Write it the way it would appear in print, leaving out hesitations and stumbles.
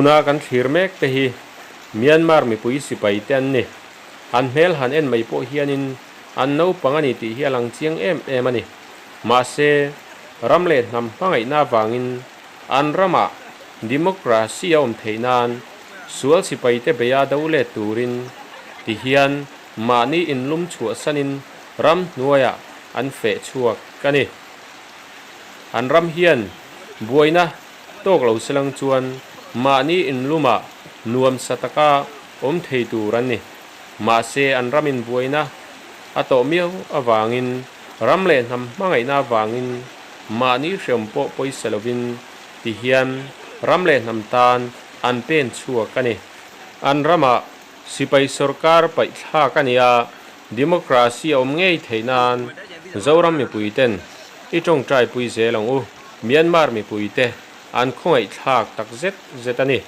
Tuna kan thlir mek te hi Myanmar mipui sipai te an ni. An hmel han en mai pawh hianin an naupang a ni tih hi a lang chiang em em a ni. Mahse, ram leh hnam hmangaihna avangin an ramah democracy a awm theih nan sual sipai te beia do let turin ti hian mahni inlum chhuahsanin ram hnuaiah an feh chhuak a ni. An ram hian buaina tawk lo selang chuan mahni inlumah nuamsa taka awm thei tur an ni. Mahse an ram inbuaina a tawh miau avangin ram leh hnam hmangaihna avangin mahni hreawm pawh pawisa lovin ti hian ram leh hnam tan an pen chhuak a ni. An ramah sipai sawrkar paihthlak a ni a, democracy a awm ngei theih nan Zoram mipuiten i tawngtaipui zel ang u. Myanmar mipuite an khawngaihthlak tak zet zet a ni.